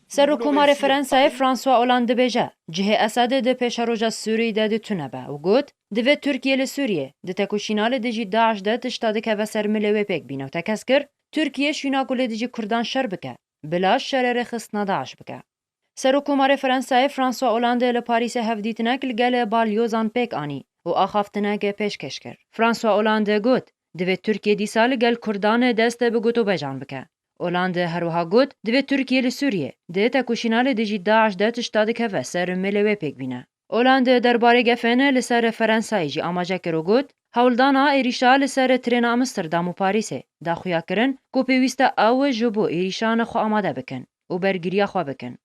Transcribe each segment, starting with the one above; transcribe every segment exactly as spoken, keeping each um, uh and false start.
Serokkomarê Fransayê François Hollande dibêje, cihê Esed di pêşeroja Sûrî de di tune be û got, divê Tirkiye li Sûriyê di tekoşîna li dijî DAIŞ de tişta dikeve ser milê wê pêk bîne û tekez kir, Tirkiye şûna ku li dijî Kurdan şer bike, bila şerê rêxistina DAIŞ bike. Serokkomarê Fransayê François Hollande li Parîsê hevdîtinek li gel balyozan pêk anî û axaftinek pêşkêş kir. François Hollande got, divê Tirkiye dîsa li gel Kurdan dest bi gotûbêjan bike. Hollande her wiha got, divê Tirkiye li Sûriyê di tekoşîna li dijî DAIŞ de tişta dikeve ser milê wê pêk bîne. Hollande derbarê gefên li ser Fransayê jî amaje kir û got, hewldana êrîşa li ser trêna Amsterdam û Parîsê da xuya kirin ku pêwîst e ew ji bo êrîşan xwe amade bikin û bergiriya xwe bikin.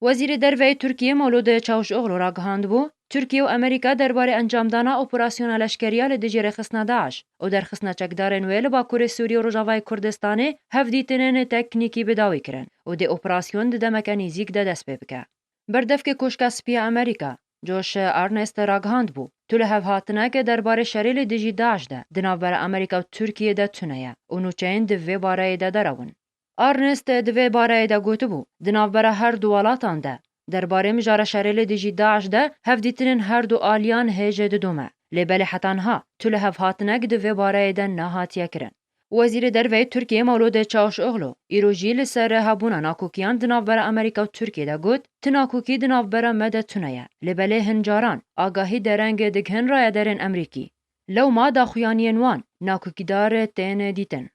Wezîrê Derve yê Tirkiyê Mewlûd Çavuşoglu ragihandibû, Tirkiye û Amerîka derbarê encamdana operasyona leşkeriya li dijî rêxistina DAIŞ û derxistina çekdarên wê li Bakurê Sûriyê û Rojavayê Kurdistanê hevdîtinên teknîkî bi dawî kirin û dê operasyon di demeke nêzîk de dest pê bike. Berdevkê Koşka Spî ya Amerîka, Josh Earnest ragihandibû, tu li hevhatinek derbarê şerê li dijî DAIŞ de di navbera Amerîka û Tirkiyê de tune ye û nûçeyên di vê bareyê de derew in. Earnest di vê bareyê de gotibû, di navbera her du welatan de, derbarê mijara şerê li dijî DAIŞ de hevdîtinên her du aliyan hêj didome. Lê belê heta niha tu li hevhatinek di vê bareyê de nehatiye kirin. Wezîrê Derve yê Tirkiyê Mewlûd Çavuşoglu îro jî li ser hebûna nakokiyan di navbera Amerîka û Tirkiyê de got, ti nakokî di navbera me de tune ye. Lê belê hin caran agahî dereng digihin rayedarên Amerîkî. Lewma daxuyaniyên wan nakokîdar tên dîtin.